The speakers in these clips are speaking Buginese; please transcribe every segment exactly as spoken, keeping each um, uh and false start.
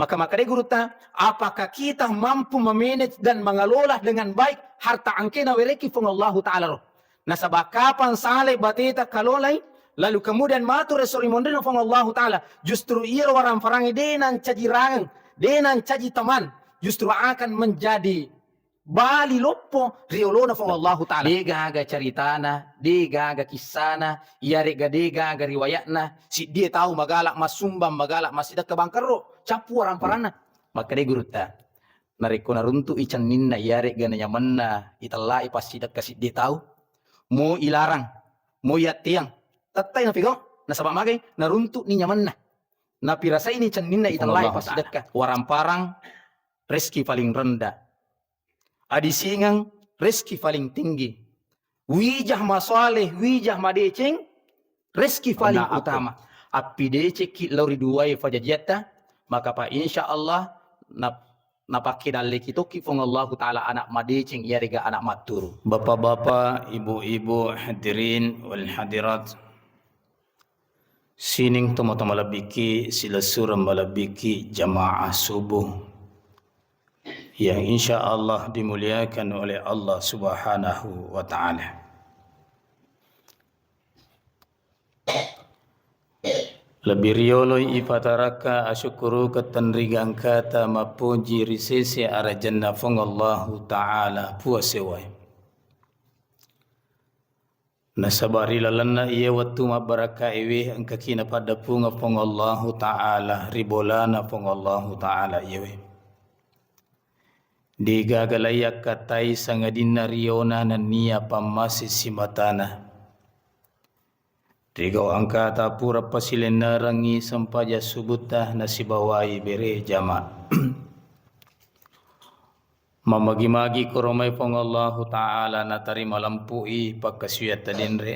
Maka makkeda gurutta, apakah kita mampu memanage dan mengelola dengan baik harta engkae nawerekki Puang Allahu Ta'ala ro? Nasaba kapang salai bateta kalolai, lalu kemudian matu ri esso ri monrinna Puang Allahu Ta'ala, justru iyaro waramparang de nancaji rangeng, de nancaji teman, justru akan menjadi bali loppo ri olona Puang Allahu Ta'ala. De gaga caritana, de gaga kissana, iyarega de gaga riwayatna, siddie tau magala massumbang, magala massidekka bangkerro, cappu waramparanna. Makkeda gurutta, narekko naruntu'i cenninna iyarega nanyamenna itellai passidekka siddie tau, mo ilarang, mo iatteang, tettai napigau, nasaba magai naruntu'ni nyamenna. Napirasaini cenninna itellai Allahu Ta'ala. Passidekka. Waramparang, rezeki paling rendah. Adisingeng, rezeki paling tinggi. Wijah masaleh, wijah madeceng, rezeki paling utama. Appidecekki lao ri duae fajajiatta, maka pa insya Allah nap-, napakkedalleki tokki Puang Allahu Ta'ala anak madeceng iyarega anak matturu. Bapak-bapak, ibu-ibu, hadirin wal hadirat, sining tomatoa malebbiki, silessureng malebbiki jamaah subuh yang insya Allah dimuliakan oleh Allah Subhanahu wa Ta'ala. Lebbi rioloi ipatarakka asyukkurukeng tenrigangkata mappoji ri sese arajanna Puang Allahu Ta'ala Puang sewwae. Nasaba ri lalenna iye wettu mabbarakkaewe engkaki napaddepungeng Puang Allahu Ta'ala ri bolana Puang Allahu Ta'ala iyewe. Degaga laiyakkatai sangadinna riona nennia pammase simatana. Rigau engkata pura pasilennerengngi sempajang subutta nasibawai bere jama. Mamagi-magi koromai Puang Allahu Ta'ala natarima lempu'i pakkasiwiatta denre.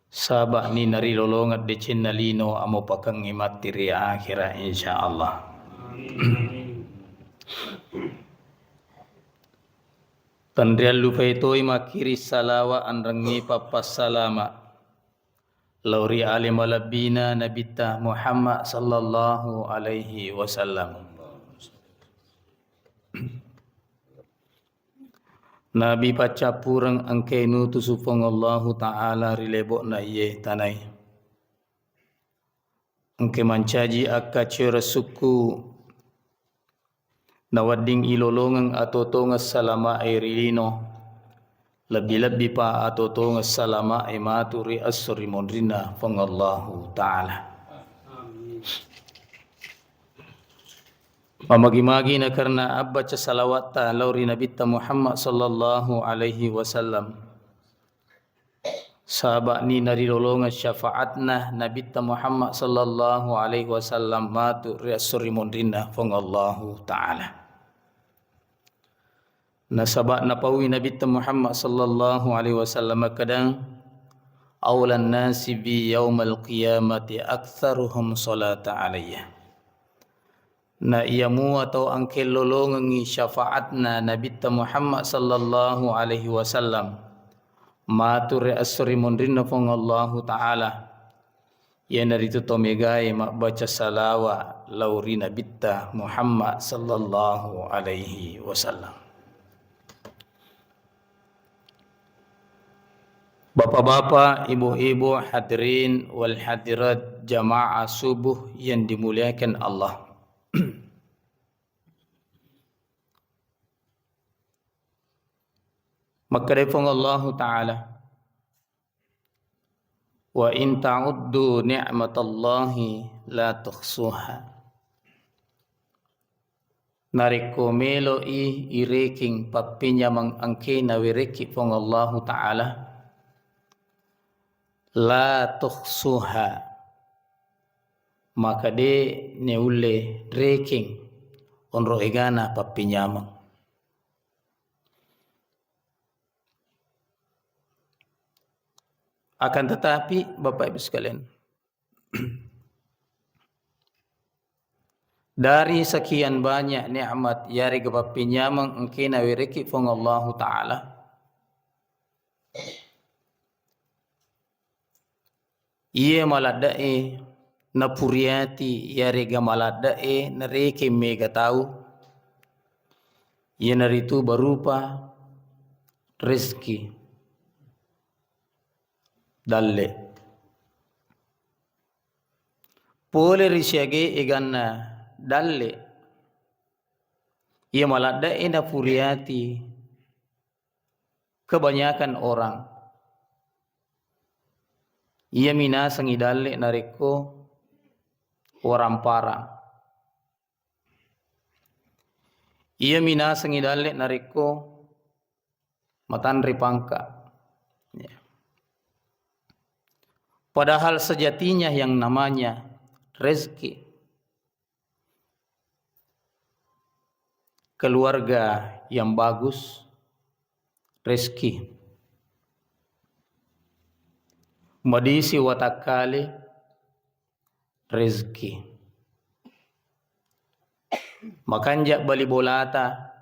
Saba'ni narilolongeng decenna lino amopakengngi matti ri akhera, insya Allah. Tenriallupai toi makkiri salawa anrengngi pappassalama lao ri ale malebbina Nabitta Muhammad sallallahu alaihi wasallam. Nabi paccappureng engkae nutusu Puang Allahu Ta'ala ri lebo'na iye tanae. Engkae mancaji akkacoereng sukku, nawedding ilolongeng atotongeng salama'e ri lino, lebbi-lebbipa atotongeng salama'e matu ri esso ri monrinna Puang Allahu Ta'ala. Mamagi-magi nakarena abbaca salawatta lao ri Nabitta Muhammad sallallahu alaihi wasallam. Saba'ni narilolongeng syafaatna Nabitta Muhammad sallallahu alaihi wasallam matu ri esso ri monrinna Puang Allahu Ta'ala. Nasaba napaui Nabitta Muhammad sallallahu alaihi wasallam makkeda, "Aulan nasi bi yaumal qiyamati aktsaruhum salata alayya." Na iya mua tau engkae lolongengngi syafaatna Nabitta Muhammad sallallahu alaihi wasallam matu ri esso ri monrinna Puang Allahu Ta'ala, iyanaritu to megae mabbaca salawa lao ri Nabitta Muhammad sallallahu alaihi wasallam. Bapak-bapak, ibu-ibu, hadirin wal hadirat, jamaah subuh yang dimuliakan Allah. Makkedai Puang Allahu Ta'ala, "Wa in ta'uddu ni'matallahi la tuhsuha." Narekko melo'i irekeng pappenyameng engkae nawerekki Puang Allahu Ta'ala, la tuhsuha, maka de neulle rekeng onro egana pappenyameng. Akan tetapi, Bapak Ibu sekalian, dari sekian banyak nikmat yarega pappenyameng engkae nawerekki Puang Allahu Ta'ala, iye maladde'e napuriati iyarega maladde'e narekeng mega tau, iyanaritu berupa rezeki, dalle. Pole ri siage eganna dalle, iya maladde'e napuriati kebanyakan orang. Iya minasengi dalle narekko waramparang. Iya minasengi dalle narekko matanre pangka. Ya. Padahal sejatinya yang namanya rezeki, keluarga yang bagus, rezeki. Madisi watakkale, rezeki. Makanja bali bolata,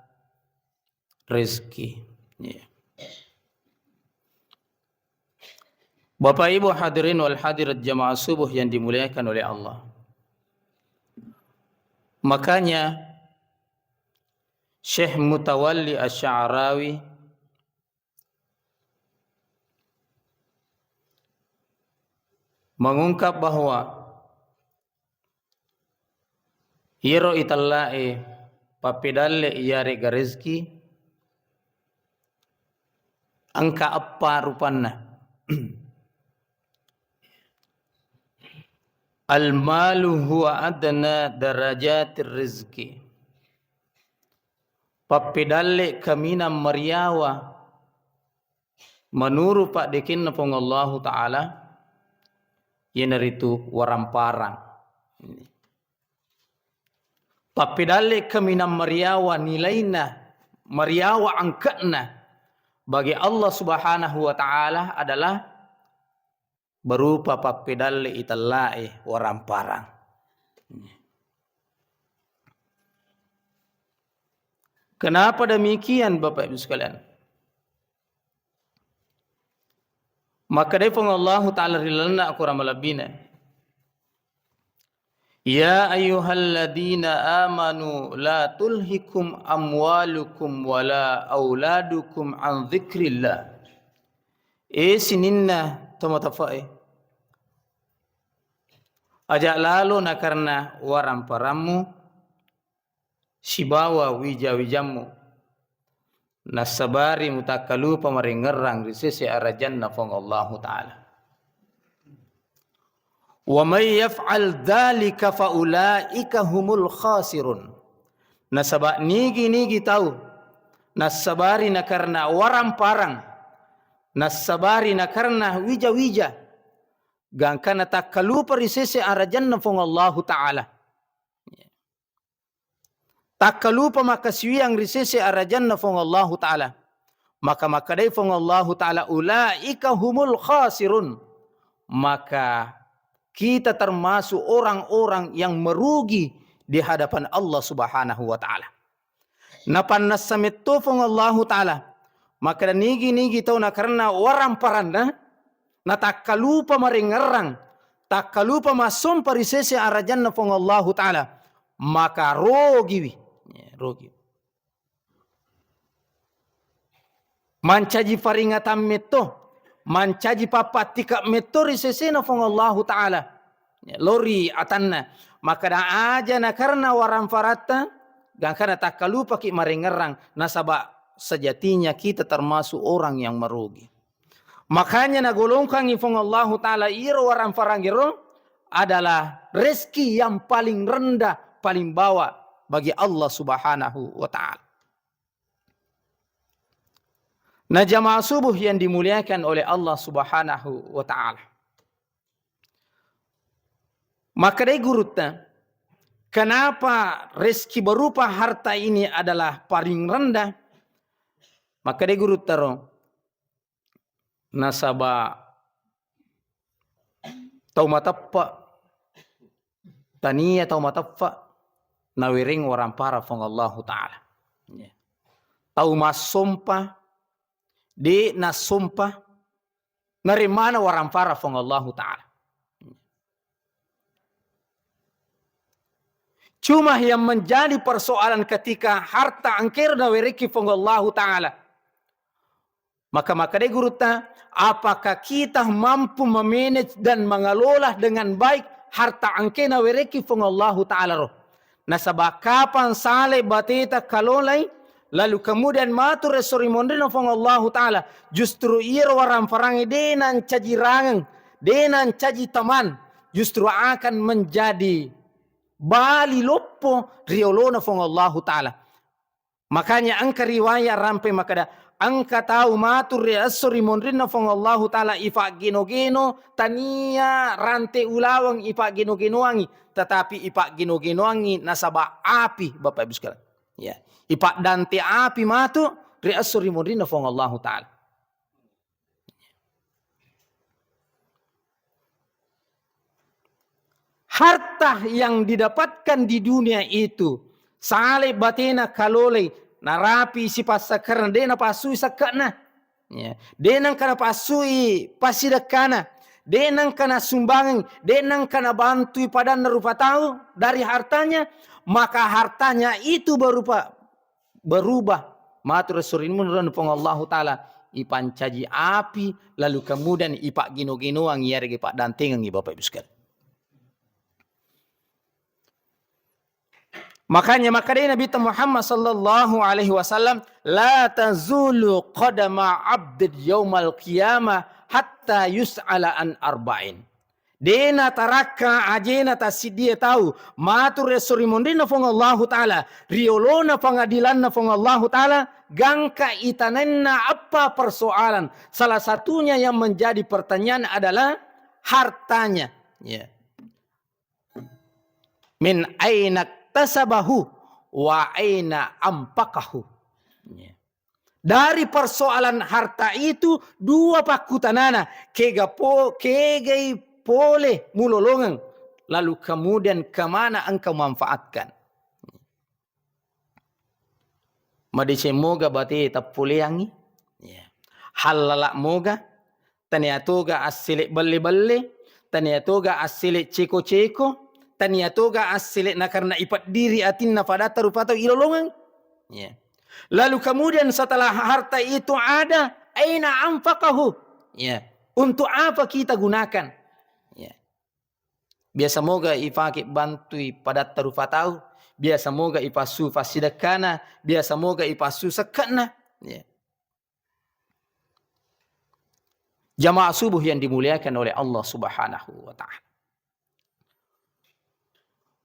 rezeki. Ya. Bapak Ibu hadirin wal hadirat jamaah subuh yang dimuliakan oleh Allah. Makanya Syekh Mutawalli Asy-Sya'rawi mengungkap bahwa iyaro itellae pappedalle iyarega rezeki engka eppa rupanna. Al-malu huwa adna darajatir rizki. Pappedalle kaminang mariawa menurut paddekenna Puang Allahu Ta'ala, iyanaritu waramparang. Pappedalle kaminang mariawa nilaina, mariawa angke'na bagi Allah Subhanahu wa Ta'ala adalah berupa pappedalle itellae waramparang. Kenapa demikian, Bapak Ibu sekalian? Makkedai Puang Allahu Ta'ala ri lalenna Al-Quran malebbina, "Ya ayyuhalladzina amanu la tulhikum amwalukum wala auladukum an dzikrillah." E sininna tomatofae, aja lalo nakarna waramparammu sibawa wija-wijammu, nassabari mutakkalupa marengngerrang ri sese arajanna Puang Allahu Ta'ala. "Wa may yaf'al dzalika fa ulaika humul khasirun." Nasaba nigi-nigi tau nassabari nakarna waramparang, nassabari nakarna wija-wija, gangkana takkalupa ri sese arajanna Puang Allahu Ta'ala. Takkalupa makkasiwiang ri sese arajanna Puang Allahu Ta'ala. Maka makkedai Puang Allahu Ta'ala, "Ulaika humul khasirun." Maka kita termasuk orang-orang yang merugi di hadapan Allah Subhanahu wa Ta'ala. Napannessa metto Puang Allahu Ta'ala. Makkeda nigi-nigi tau nakarna waramparanna, natakkalupa marengngerrang, takkalupa massompa ri sese arajanna Puang Allahu Ta'ala, maka rogiwi. Ya, rogi. Mancaji paringatan metto, mancaji pappattika metto ri sesena Puang Allahu Ta'ala. Ya, lori atanna. Makkeda aja nakarna waramparatta, gangkana takkalupaki marengngerrang, nasaba sejatinya kita termasuk orang yang merugi. Makanya nagolongkangi Puang Allahu Ta'ala iro waramparang iro adalah rezeki yang paling rendah, paling bawah bagi Allah Subhanahu wa Ta'ala. Nah, jamaah subuh yang dimuliakan oleh Allah Subhanahu wa Ta'ala. Makkedai gurutta, kenapa rezeki berupa harta ini adalah paling rendah? Makkedai gurutta ro, nasaba tau mateppe, tania tau mateppe nawereng warampara Puang Allahu Ta'ala. Ya. Tau massompa, de nassompa, naremmana warampara Puang Allahu Ta'ala. Cuma yang menjadi persoalan ketika harta engkero nawerekki Puang Allahu Ta'ala. Maka makkedai gurutta, apakah kita mampu memanage dan mengelola dengan baik harta engke nawerekki Puang Allahu Ta'ala ro? Nasaba kapang sale bateta kalolai, lalu kemudian matu ri esso ri monrinna Puang Allahu Ta'ala, justru iyaro waramfarangnge de nancaji rangeng, de nancaji teman, justru akan menjadi bali loppo ri olona Puang Allahu Ta'ala. Makanya engka riwayat rampe makkeda, engka tau matu ri esso ri monrinna Puang Allahu Ta'ala ipaggeno-geno, tania rante ulaweng ipaggeno-genoangi, tetapi ipaggeno-genoangi nasaba api, Bapak Ibu sekalian. Ya, ipaddante api matu ri esso ri monrinna Puang Allahu Ta'ala. Harta yang didapatkan di dunia itu, sale batena kalolei, narapi sipassakkarna, de napassui sakke'na. Ya. De nengka napassui passidekkana, de nengka nasumbangi, de nengka nabantui padanna rupa tau dari hartanya, maka hartanya itu berupa berubah. Matu ri esso ri monrinna Puang Allahu Ta'ala, ipancaji api, lalu kemudian ipaggino-ginoang, iyarega ipaddantengengngi, Bapak Ibu sekalian. Makanya, makkedai Nabi Muhammad sallallahu alaihi wasallam, "La tazulu qadama abdin yaumal qiyamah hatta yus'ala an arba'in." De natarakka ajena tassiddie tau matu ri esso ri monrinna Puang Allahu Ta'ala, ri olona pangadilanna Puang Allahu Ta'ala, gangka itanenna eppa persoalan. Salah satunya yang menjadi pertanyaan adalah hartanya. Ya. Min aina iktasabahu wa aina anfaqahu. Ya. Dari persoalan harta itu, dua pakkutanana, kega po-, kegai pole mulolongeng, lalu kemudian kemana engkau manfaatkan? Madeceng moga bate tappoleangngi? Ya. Hallala moga? Tania toga assele belle-belle, tania toga assele ceko-ceko, tania toga assele nakarena ipeddiri atinna padatta rupa tau ilolongeng. Ya. Lalu kemudian setelah harta itu ada, aina anfaqahu? Ya. Untuk apa kita gunakan? Ya. Biasa moga ipake bantui padatta rupa tau, biasa moga ipassu fassidekkana, biasa moga ipassu sekke'na. Ya. Jamaah subuh yang dimuliakan oleh Allah Subhanahu wa Ta'ala.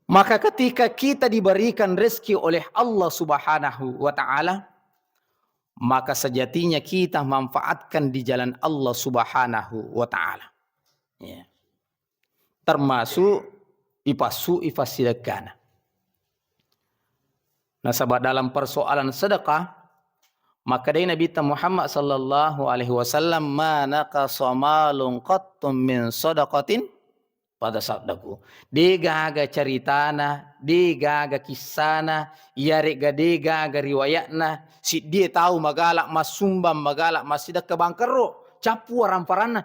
Maka ketika kita diberikan rezeki oleh Allah Subhanahu wa Ta'ala, maka sejatinya kita manfaatkan di jalan Allah Subhanahu wa Ta'ala. Ya. Termasuk ipassu'i fassidekkana. Nasaba dalam persoalan sedekah, makkedai Nabitta Muhammad sallallahu alaihi wasallam, "Ma naqasa malun qattum min sadaqatin fatasaddaqu." Degaga caritana, degaga kissana, iyarega degaga riwayatna, siddie tau magala massumbang, magala massidekka bangkerro, cappu waramparanna.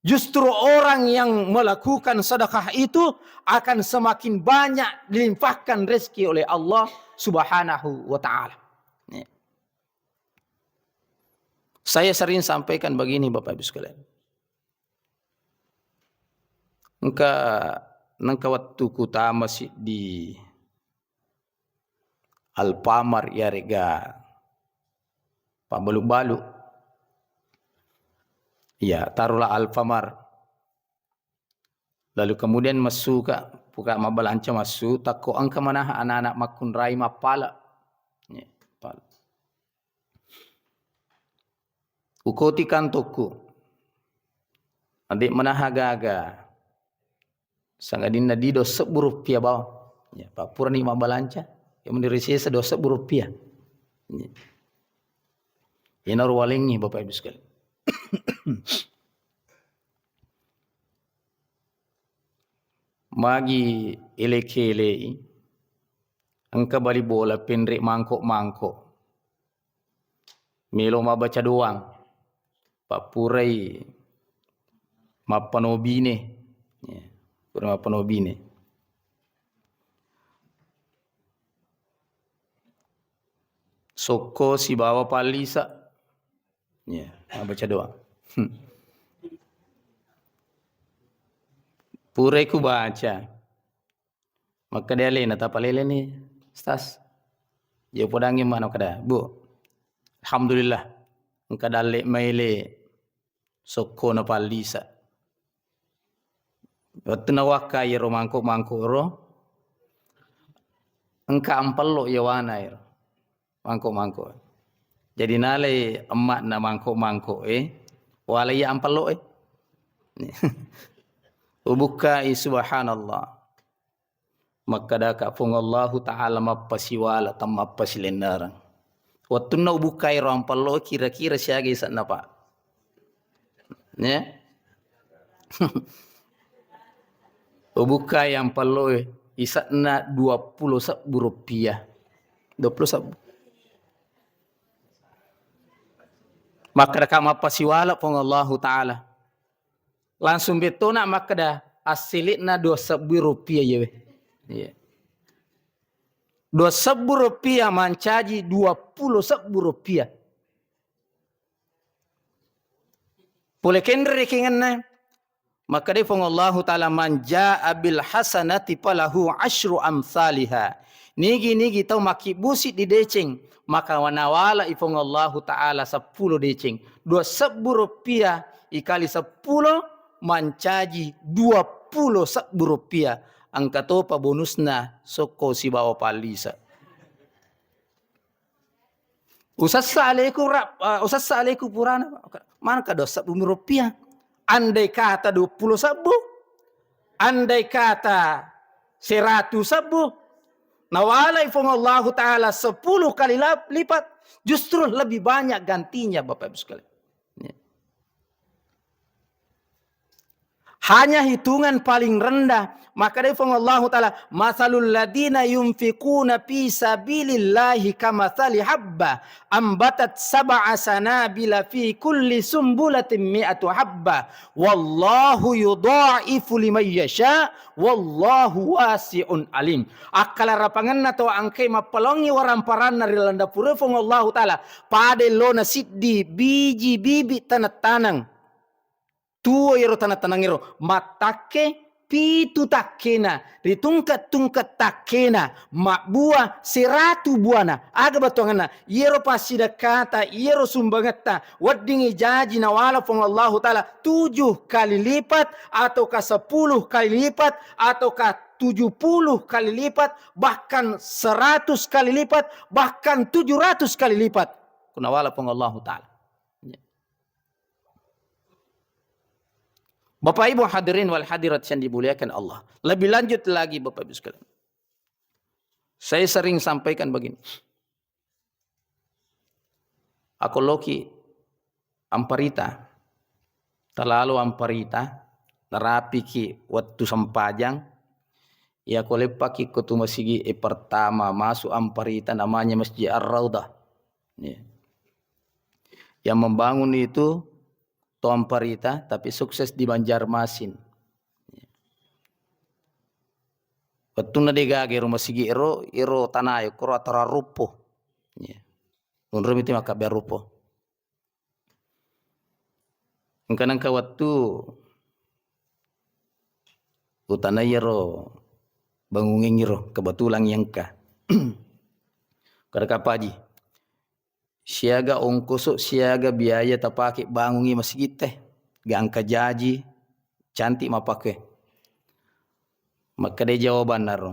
Justru orang yang melakukan sedekah itu akan semakin banyak dilimpahkan rezeki oleh Allah Subhanahu wa Ta'ala. Nih. Saya sering sampaikan begini, Bapak Ibu sekalian. Engka, nengka wettu kutama siddi Alfamart iyarega pabbalu-balu. Iya, taruhlah Alfamart. Lalu kemudian massuka, puka mabbalanca massu, takko engka manaha anak-anak makkunrai mappala. Iya, pala. Ukoti kantokku. Ade manaha gaga. Sangadinna di dua sebbu rupiah bawang. Ya, pappurani mabbalanca, ya meni risesa dua sebbu rupiah. Ya. Inaro walengngi, Bapak Ibu sekalian. Magi ele-kelei, engka bali bola penre mangko-mangko. Melo mabbaca doang. Pappurai mappanobine. Ya, pura mappanobine. sokko sibawa pallisa. Ya, baca doa. Hmm. Purai ku baca. Makkeda alena tapalele ni, Stas. Yo podangi mano kada, Bu. Alhamdulillah. Engka dalle maile sokko na pallisa. Wettu nawakka iyaro mangko-mangko ro, engka ampello yawana iyaro mangko-mangko. Jadi nalai emma'na mangko-mangko e, walai iya ampello e. Ubukkai, subhanallah. Makkedaka Puang Allahu Ta'ala mappasiwala, temmappasilennereng. Wettunna ubukkai ro ampello, kira-kira siaga ise'na, Pak? Ya? Ubukkai ampello, ise'na dua puluh sebbu rupiah. Dua puluh sebbu. Makkedaka mappasiwala Puang Allahu Ta'ala. Langsung bettona makkeda, assili'na dua sebbu rupiah iyawe. Iya. Dua sebbu rupiah mancaji dua puluh sebbu rupiah. Pole kenre kengenna, makkeda Puang Allahu Ta'ala, "Man jaa bil hasanati falahu asyru amsaliha." Nigi-nigi tau makkibbusi di deceng, maka nawala i Puang Allahu Ta'ala seppulo deceng. Dua sebbu rupiah ikali seppulo mancaji dua puluh sebbu rupiah. Engka topa bonusna sokko sibawa pallisa. Usessa aleku ra-, eh, usessa aleku purana, Pak. Manengka dua sebbu rupiah. Andai kata dua puluh sebbu, andai kata seratu sebbu, nawalai Puang Allahu Ta'ala sepuluh kali lap-, lipat, justru lebih banyak gantinya, Bapak Ibu sekalian. Ya. Hanya hitungan paling rendah. Maka dari Puang Allahu Ta'ala, "Masalul ladina yunfikuna fi sabilillahi kamasali habba ambatat sab'a sanabila fi kulli sumbulatin mi'atu habba, wallahu yudha'ifu liman yasha, wallahu wasi'un alim." Akkalarapangenna to angkai mappalongi waramparanna ri landa pura Puang Allahu Ta'ala, pada lona siddi biji bibi taneng-taneng. Tuo iyaro taneng-tanengngero, mattakke pitu takkena, ri tungke-tungke takkena, mabbua seratu buana. Aga bettuangenna? Iyaro passidekkata, iyaro sumbangetta, weddingngi jaji nawala Puang Allahu Ta'ala tujuh kali lipat, ataukah sepuluh kali lipat, ataukah tujuh puluh kali lipat, bahkan seratus kali lipat, bahkan tujuh ratus kali lipat. Kunawala Puang Allahu Ta'ala. Bapak Ibu hadirin wal hadirat yang dimuliakan Allah. Lebih lanjut lagi Bapak Ibu sekalian. Saya sering sampaikan begini. Ako loki amparita, terlalu amparita, narapiki wettu sempajang, ya ko leppaki ko tu masigi e pertama masuk amparita namanya Masjid Ar-Raudhah. Ya. Yang membangun itu Tuan Parita, tapi sukses di Banjarmasin. Wettunna degaga ero masigi ero, ero tanae koro atara ruppo. Ya. Unrumi ti makkabbe ruppo. Engka nengka wettu utanai ero bangungeng ero, kebetulan engka. Kada kapaji. Siaga ongkoso, siaga biaya tapake bangungi masigitte, gangka jaji, cantik mappakue. Makkeda jawabanna ro.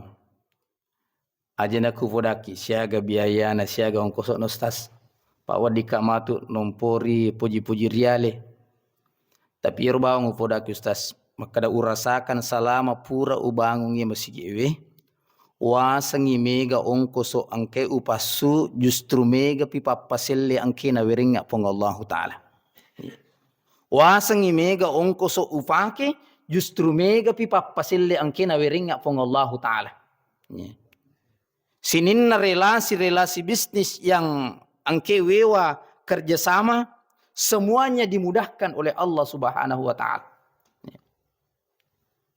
Aja nakupodaki, siaga biayana, siaga ongkoso no stas. Pak weddikka matu nompori puji-puji riale. Tapi iyaro bawang upodaki, Ustaz, makkeda urasakan salama pura ubangungngi masigi'ewe, wasengngi mega ongkoso engkae upassu, justru megapi pappaselle engkae nawerengnga Puang Allahu Ta'ala. Wasengngi mega ongkoso upake, justru megapi pappaselle engkae nawerengnga Puang Allahu Ta'ala. Sininna relasi-relasi bisnis yang engke wewa kerjasama, semuanya dimudahkan oleh Allah Subhanahu wa Ta'ala.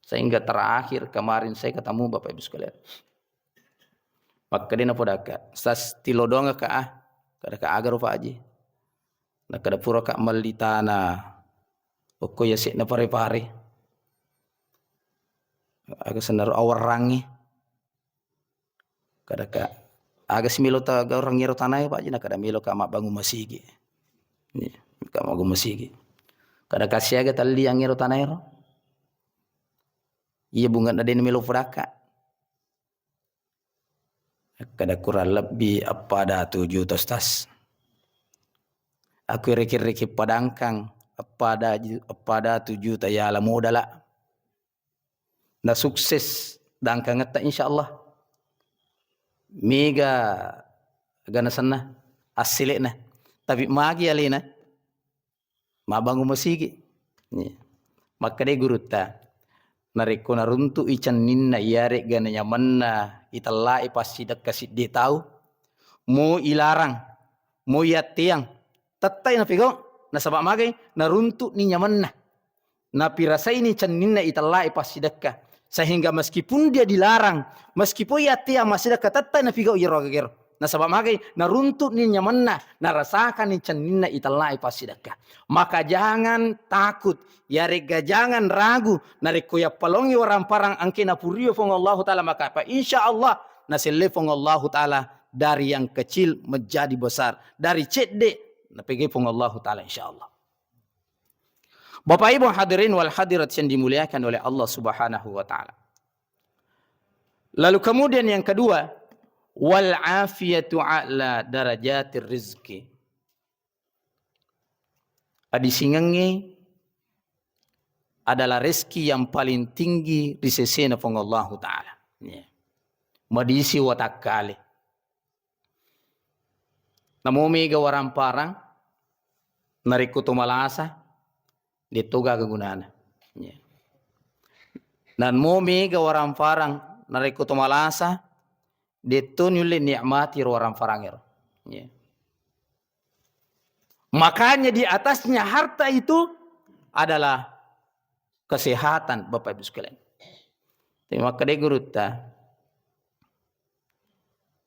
Sehingga terakhir kemarin saya ketemu Bapak Ibu sekalian. Makkedai napodaka, "Stas, tilodongaka ah." Kada ka aga ro Pak Haji. Nakkeda pura ka melli tana okko yase'na pare-pare. Aga senaro awarrangngi. Kada ka aga si melo ta gaurang ero tanae Pak Haji, nakkeda melo ka mabbangung masigi. Iya, ka mabbangung masigi. Kada ka siaga talliang ero tanae ro. Iya bunga na dena melo fudakka. Kada kurang lebbi eppa datu juta, Ustaz. Aku reke-reke padangkang eppa da-, eppa datu juta yala modala. Na sukses dangkangetta, insyaallah. Mega ganasenna, assele'na. Tapi magi alena? Mabbangung masigi. Iya. Makkedai gurutta, narekko naruntu'i cenninna iyare'ga nanyamenna itella'i passidekka siddi tau, mo ilarang, mo iyatteang, tettai napigau, nasaba magai naruntu'ni nyamenna. Napirasaini cenninna itella'i passidekka. Sehingga meskipun dia dilarang, meskipun iyatteang massidekka, tettai napigau iyaro agagero. Nasaba magai naruntu'ni nyamenna, narasakanni cenninna itella'i passidekka. Maka jangan takut, yaregga jangan ragu, narekko yappalongi waramparang engke napurio Puang Allahu Ta'ala, maka apa insya Allah naselle Puang Allahu Ta'ala dari yang kecil menjadi besar, dari cedde napegei Puang Allahu Ta'ala insya Allah. Bapak Ibu hadirin wal hadirat yang dimuliakan oleh Allah Subhanahu wa Ta'ala. Lalu kemudian yang kedua, wal afiyatu a'la darajatir rizki. Adisingengnge adalah rezeki yang paling tinggi di sesena Puang Allahu Ta'ala. Ya. Madisi watakkale. Namo mega waramparang, narekko to malasa, de to gaga gunana. Ya. Namo mega waramparang, narekko to malasa, de to nulle nikmati ro waramparangero. Ya. Makanya di atasnya harta itu adalah kesehatan, Bapak Ibu sekalian. Tapi makkedai gurutta,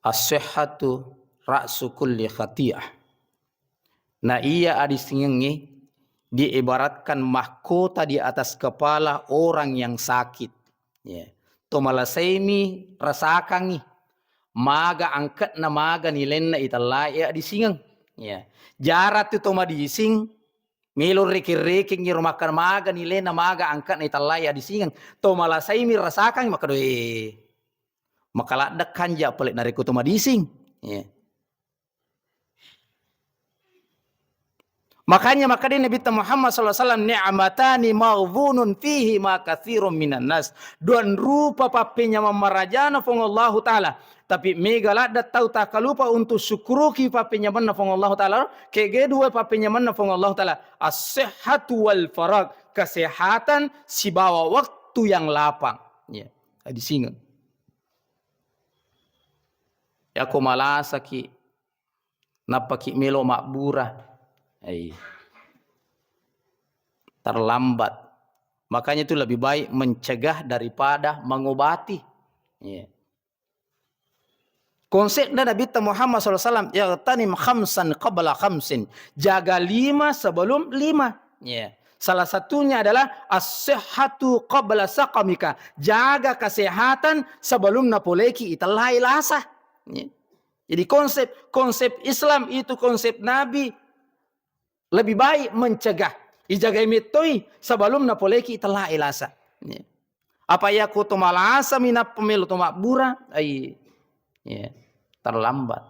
"As-sihhatu ra'su kulli khati'ah." Nah, iya adisingengnge diibaratkan mahkota di atas kepala orang yang sakit. Ya. To malasaimi rasakangngi maga angke'na, maga nilenna itellae adisingeng. Ya. Jarang tu to madising, melo rekeng-rekeng iro makkeda maga nilenna, maga angke'na itellae adisingeng. To malasaimi rasakangngi makkeda, "Eh, makaladde kanja pale narekko to madising." Ya. Makanya makkeda Nabitta Muhammad sallallahu alaihi wasallam, "Ni'matani maghbunun fihi ma katsirun minan nas." Dua rupa pappenyameng marajana Puang Allahu Ta'ala. Tapi mega ladde tau takalupa untuk syukuruki pappenyamenna Puang Allahu Ta'ala. Kege dua pappenyamenna Puang Allahu Ta'ala. As-sihhatu wal farag. Kesehatan sibawa waktu yang lapang. Ya, adisingeng. Yako malasaki nappaki melo mabbura. Ai. Terlambat. Makanya itu lebih baik mencegah daripada mengobati. Iya. Konsepnya Nabitta Muhammad sallallahu alaihi wasallam, "Ightanim khamsan qabla khamsin." Jaga lima sebelum lima. Iya. Salah satunya adalah as-sihhatu qabla saqamika. Jaga kesehatan sebelum napoleki itellai lasa. Iya. Jadi konsep, konsep Islam itu, konsep Nabi, lebih baik mencegah. Ijagai mettoi sebelum napoleki itellai lasa. Iya. Apa iya ko to malasa minappa melo to mabbura? Ai, iya, terlambat.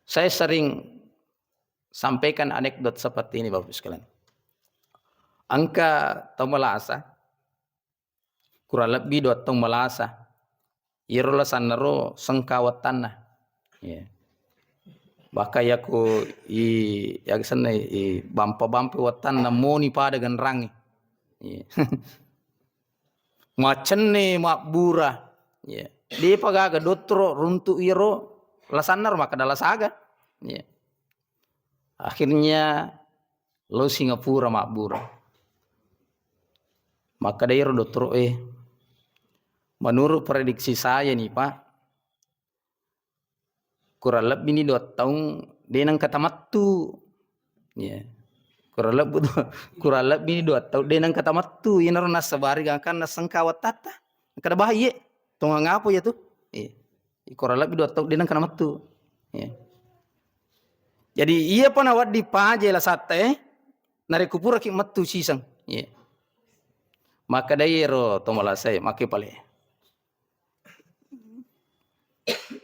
Saya sering sampaikan anekdot seperti ini, Bapak Ibu sekalian. Engka to malasa, kurang lebbi dua taung malasa. Iyaro lasanna ro sengka wettanna. Iya. Bahkan yako i, yaga senna i bampa-bampa wettanna moni pada genrangnge. Iya. Macenne mabbura. Iya. Depa gaga dottoro runtu iyaro lasanna ro makkeda lasaga. Iya. Akhirnya lo Singapura mabbura. Makkeda ero dottoro e, "Menurut prediksi saya nih, Pak, kurang lebbi ni dua taung de nengka tamattu. Iya. Kurang lebbi du-, kurang lebbi ni dua taung de nengka tamattu. Inaro nassabari gangkanna sengka wattatta. Kada bahaya. Tongang apa ya tu? Iya. Kurang lebbi dua taung de nengka namattu. Iya. Jadi iya pa nawedding paja lasatta e, narekko puraki mettu siseng. Iya. Maka dai ero to malasa e, make pale.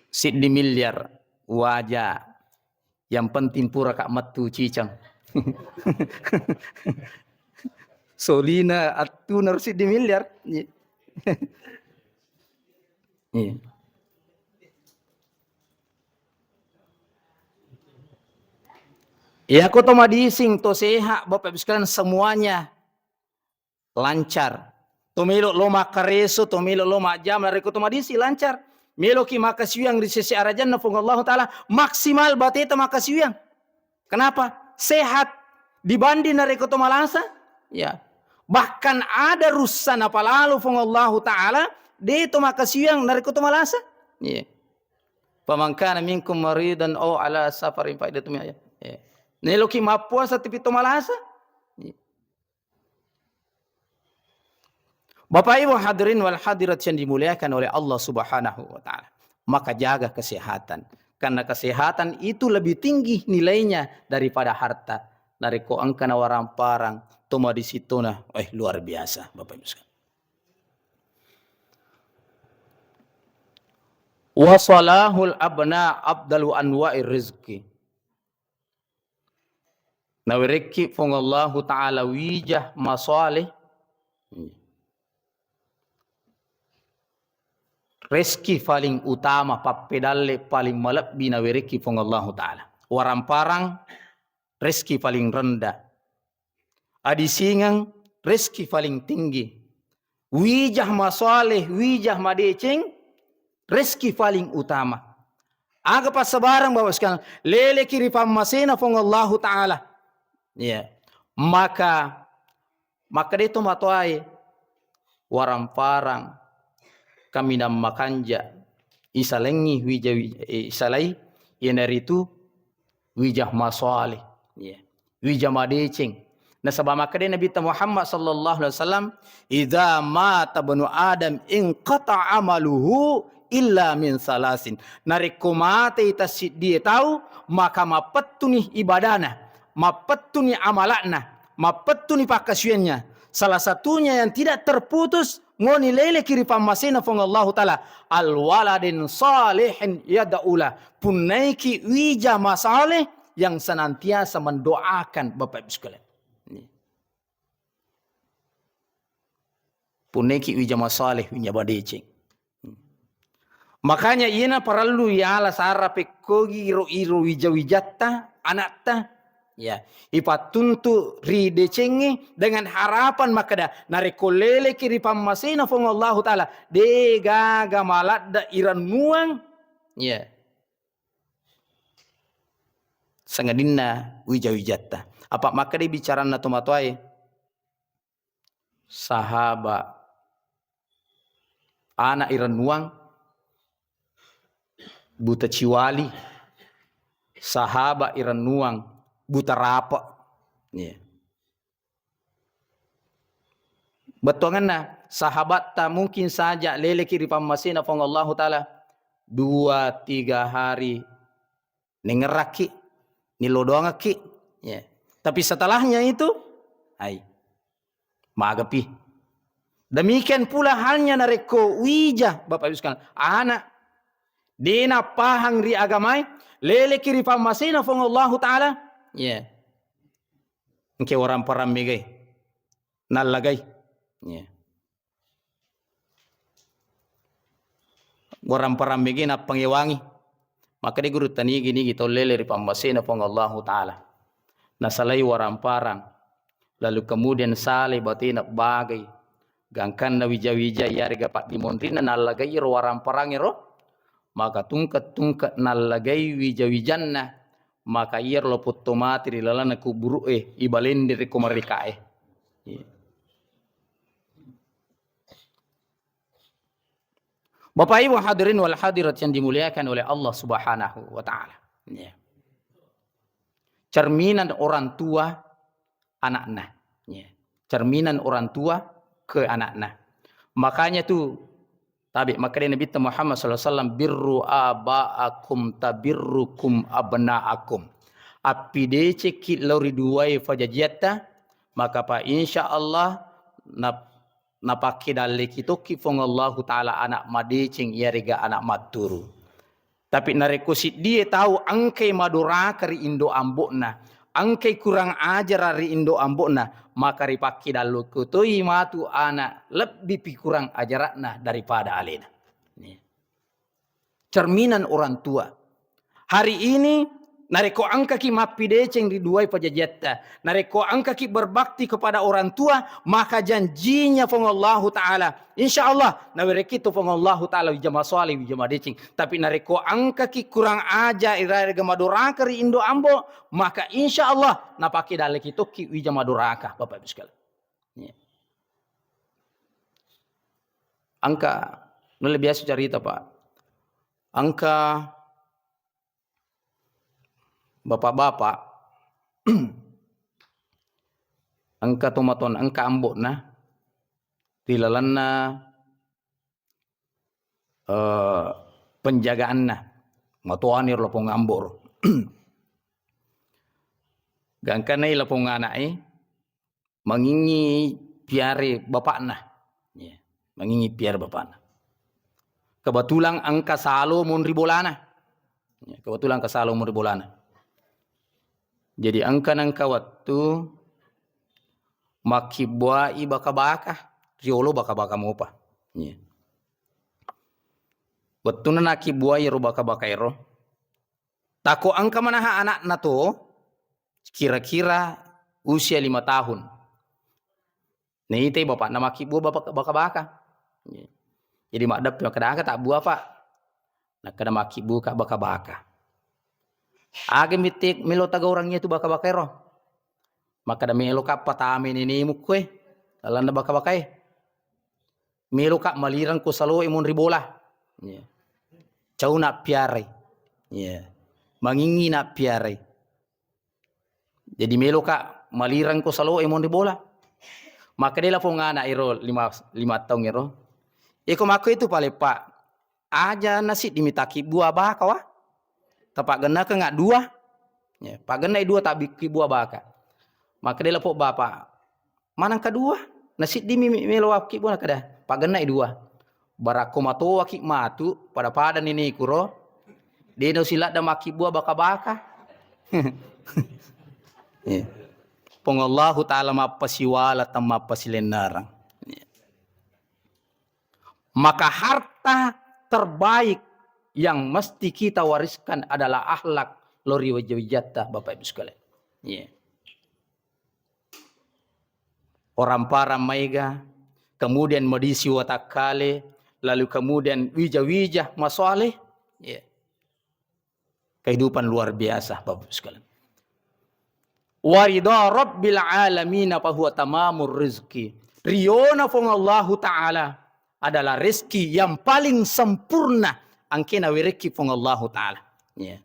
Siddi miliar waja. Yang penting pura ka mettu ciceng. Solina attu naro siddi miliar. Iya. Iya. Iya, ko to madising, to sehat, Bapak Ibu sekalian, semuanya lancar. To melo lo makkareso, to melo lo majjama, narekko to madising lancar. Meloki makasiwiang ri sese arajanna Puang Allahu Ta'ala, maksimal bateta makasiwiang. Kenapa? Sehat dibanding narekko to malasa. Ya. Bahkan ada russa napalalo Puang Allahu Ta'ala, de to makasiwiang narekko to malasa. Ya. Faman kana minkum maridan au ala safarin fa iddatun min ayyam. Ya. Neloki mappuasa tapi to malasa. Ya. Bapak Ibu hadirin wal hadirat yang dimuliakan oleh Allah Subhanahu wa Ta'ala, maka jaga kesehatan, karena kesehatan itu lebih tinggi nilainya daripada harta. Narekko engka nawaramparang to madisitona, eh, luar biasa, Bapak Ibu sekalian. Wa salahul abna abdalu anwa'ir rizki. Nawerekki Puang Allahu Ta'ala wija masaleh, reski paling utama, pappedalle paling malebbi nawerekki Puang Allahu Ta'ala. Waramparang, reski paling rendah. Adisingeng, reski paling tinggi. Wija masaleh, wija madeceng, reski paling utama. Aga passabareng, Bapak sekalian, leleki ri pammasena Puang Allahu Ta'ala. Iya. Maka, maka de to matoae, waramparang, kaminang makanja, isalengi wija, wija, eh, isalai, iyanaritu wija masaleh. Iya. Wija madeceng. Nasaba makkeda Nabitta Muhammad sallallahu alaihi wasallam, "Idza mata ibnu Adam inqata amaluhu illa min salasin." Narekko matei tassiddie tau, maka mappettuni ibadana, mappettuni amalakna, mappettuni pakkasiwiannya. Salah satunya yang tidak terputus moni leleki ri pammasena Puang Allahu Ta'ala, al waladin salihin yad'ula, punnaiki wija masaleh yang senantiasa mendoakan, Bapak Ibu sekalian. Punnaiki wija masaleh, wija madeceng. Makanya iyana parellu yala sara pekkogi iro-iro wija-wijatta, anatta. Ya, ipattuntu ri decengnge dengan harapan makkeda, narekko leleki ri pammasena Puang Allahu Ta'ala, de gaga maladda irennuang, ya, sangadinna wija-wijatta. Apa makkeda bicaranna tomatoae, sahaba, anak irennuang buta ciwali, sahaba irennuang buta rapa. Iya. Bettuanganna, sahabatta mungkin saja leleki ri pammasena Puang Allahu Ta'ala dua tiga hari nengerakki, nilodongakki. Ya. Tapi setelahnya itu, hai, magapi. Demikian pula halnya narekko wija, Bapak Ibu sekalian, anak, dena pahang ri agamai, leleki ri pammasena Puang Allahu Ta'ala, ya. Engke warang-parang megai, nallagai. Ya. Warang-parang mege nappangewangi. Makkeda guru, tanigi-nigi tau lele ri pammasena Puang Allahu Ta'ala. Nasalai warang-parang. Lalu kemudian salai batena bagai. Gangkanna wija-wija iyarega paddimonrinna nallagai ro warang-parang ero. Maka tungke-tungke nallagai wija-wijanna. Maka iyaro lopotto mati ri lalanna kuburu'e, ibalende rekko marekae. Iya. Bapak Ibu hadirin wal hadirat yang dimuliakan oleh Allah Subhanahu wa Ta'ala. Ya. Cerminan orang tua anakna. Ya. Cerminan orang tua ke anakna. Makanya tu tabe makkeda Nabi Muhammad sallallahu alaihi wasallam, "Birru abaakum tabirrukum abnaakum." Appidecekki lao ri duwae fajajiatta, maka pa insya Allah nap-, napakkedalleki tokki Puang Allahu Ta'ala anak madeceng iyarega anak matturu. Tapi narekko siddie tau engkai madoraka ri indo ambo'na, engkai kurang ajara ri indo ambo'na, maka ripakkedalleki toi matu anak lebbi pi kurang ajara'na daripada alena. Nih. Cerminan orang tua. Hari ini, narekko engkaki mappideceng ri duwai pajajiatta, narekko engkaki berbakti kepada orang tua, maka janjinya Puang Allahu Ta'ala, insya Allah, nawerekki tu Puang Allahu Ta'ala wija masoaleh, wija madeceng. Tapi narekko engkaki kurang aja iraga madoraka ri indo ambo, maka insya Allah napakkedalleki tokki wija madoraka, Bapak Ibu sekalian. Iya. Engka, nulle biasa carita, Pak. Engka bapak-bapak, engka tomatoanna, engka ambo'na ri lalenna, eh, penjagaanna. Matoani ro lapong ambo' ro. Gangkanai lapong ana'e, mangingi piare bapakna. Ya, mangingi piare bapakna. Kebetulan engka salo monri bolana. Ya, kebetulan engka salo monri bolana. Jadi engka nengka wettu makkibbuai baka-baka, riolo baka-baka mopa. Ya. Wettunna nakkibbuai ro baka-baka ero, tako engka manaha anakna to, kira-kira usia lima tahun. Naitai bapakna makkibbua bapa-, baka-baka. Jadi maddeppe makkeda, "Aga tabbua, Pak?" Nakkeda, "Makkibbuka baka-baka." "Aga mitte melo tagaurangngi tu baka-baka ero?" Makkeda, "Meloka patame nenemu koe lalenna baka-bakae. Meloka malireng ko saloe monri bola." Iya. "Cau nappiarai." Iya. "Mangingi nappiarai. Jadi meloka malireng ko saloe monri bola." Makkeda lapong ana' ero lima, lima taung ero, "Iko makko itu pale, Pak. Aja nasiddi mi takkibbua baka wa. Tapaggennakengnga dua." Ya, paggennai dua tabikkibbua baka. Makkeda lapong bapa, "Maneng ka dua? Nasiddi mi melo wakkibbua." Nakkeda, "Paggennai dua. Barakko matowaki matu, pada-pada neneku ro, de' nausiladda makkibbua baka-baka." Iya. Puang Allahu Ta'ala mappasiwala, temmappasilennereng. Iya. Maka harta terbaik yang mesti kita wariskan adalah akhlak lao ri wija-wijatta, Bapak Ibu sekalian. Iya. Orang parang maega, kemudian madisi watakkale, lalu kemudian wija-wija masoaleh. Iya. Kehidupan luar biasa, Bapak Ibu sekalian. Wa ridha rabbil alamina fahuwa tamamur rizki. Riona Puang Allahu Ta'ala adalah rezeki yang paling sempurna engkena werekki Puang Allahu Ta'ala. Ya.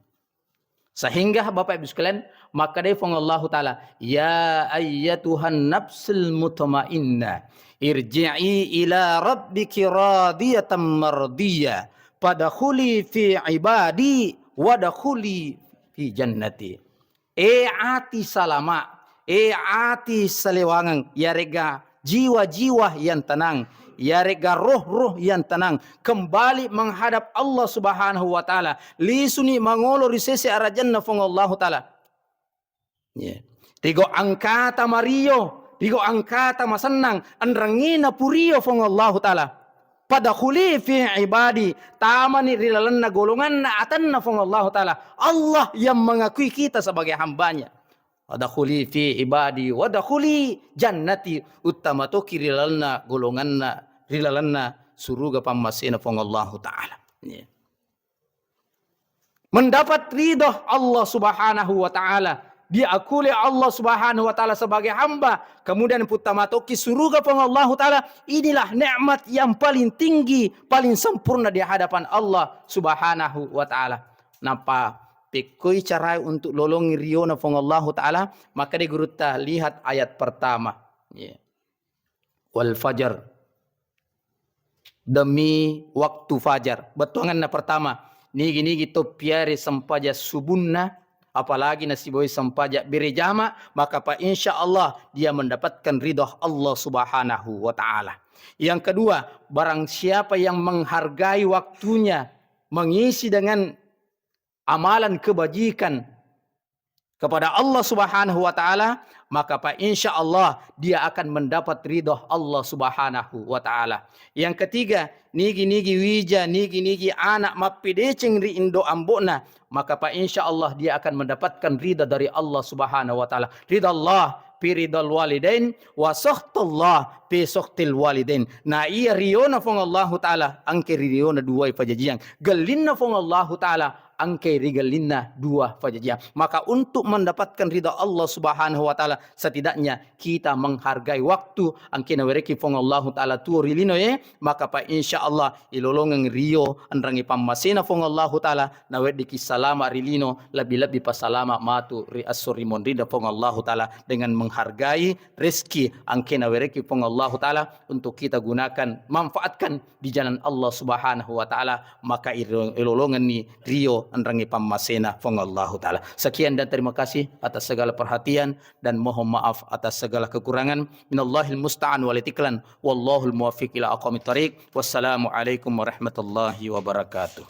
Sehingga Bapak Ibu sekalian, makkadai Puang Allahu Ta'ala, "Ya ayyatuhan nafsul mutmainnah, irji'i ila rabbiki radiyatan mardiyah, fadkhuli fi ibadi, wadkhuli fi jannati." E ati salama, e ati salewangeng, yarega jiwa-jiwa yang tenang, yarega roh-roh yang tenang, kembali menghadap Allah Subhanahu wa Ta'ala, lisuni mangolo ri sese arajanna Puang Allahu Ta'ala. Ya. Rigo angkata mario, rigo angkata masennang, enrengngina purio Puang Allahu Ta'ala. Fadkhuli fi ibadi, tamani ri lalenna golonganna atanna Puang Allahu Ta'ala. Allah yang mengakui kita sebagai hambanya. Fadkhuli fi ibadi, wadkhuli jannati, uttamatoki ri lalenna golonganna, ri lalenna suruga pammasena Puang Allahu Ta'ala. Ya. Mendapat ridho Allah Subhanahu wa Ta'ala, diakui Allah Subhanahu wa Ta'ala sebagai hamba, kemudian puttama tokki suruga Puang Allahu Ta'ala, inilah nikmat yang paling tinggi, paling sempurna di hadapan Allah Subhanahu wa Ta'ala. Nappa pekkoi carai untuk lolongi riona Puang Allahu Ta'ala, maka di gurutta lihat ayat pertama. Ya. Wal fajar. Demi waktu fajar. Bettuanganna pertama, nigi-nigi to piare sempaja subunna, apalagi nasibawai sempaja berejama, maka pa insya Allah dia mendapatkan ridho Allah Subhanahu wa Ta'ala. Yang kedua, barang siapa yang menghargai waktunya, mengisi dengan amalan kebajikan kepada Allah Subhanahu wa Ta'ala, maka pa insya Allah dia akan mendapat ridho Allah Subhanahu wa Ta'ala. Yang ketiga, nigi-nigi wija, nigi-nigi anak mappedeceng ri indo ambo'na, maka pa insya Allah dia akan mendapatkan ridha dari Allah Subhanahu wa Ta'ala. Ridha Allah fi ridhal walidain, wa sakhtullah fi sakhtil walidain. Na iya riona Puang Allahu Ta'ala, engke ri riona duai pajajiang. Gellinna Puang Allahu Ta'ala, engke ri gellinna dua pajajiang. Maka untuk mendapatkan ridha Allah Subhanahu wa Ta'ala, setidaknya kita menghargai waktu, engke nawereki Puang Allahu Ta'ala tuo ri lino e, maka pa insya Allah ilolongeng rio enrengi pammasena Puang Allahu Ta'ala, naweddiki salama ri lino, lebbi-lebbi pa salama matu ri esso ri monrinna Puang Allahu Ta'ala dengan menghargai rezeki engke nawereki Puang Allahu Ta'ala untuk kita gunakan, manfaatkan di jalan Allah Subhanahu wa Ta'ala, maka iro-, ilolongenni rio enrengi pammasena Puang Allahu Ta'ala. Sekian dan terima kasih atas segala perhatian dan mohon maaf atas segala kekurangan. Minallahil musta'an walitiklan. Wallahul muwaffiq ila aqwamit thariq. Wassalamualaikum warahmatullahi wabarakatuh.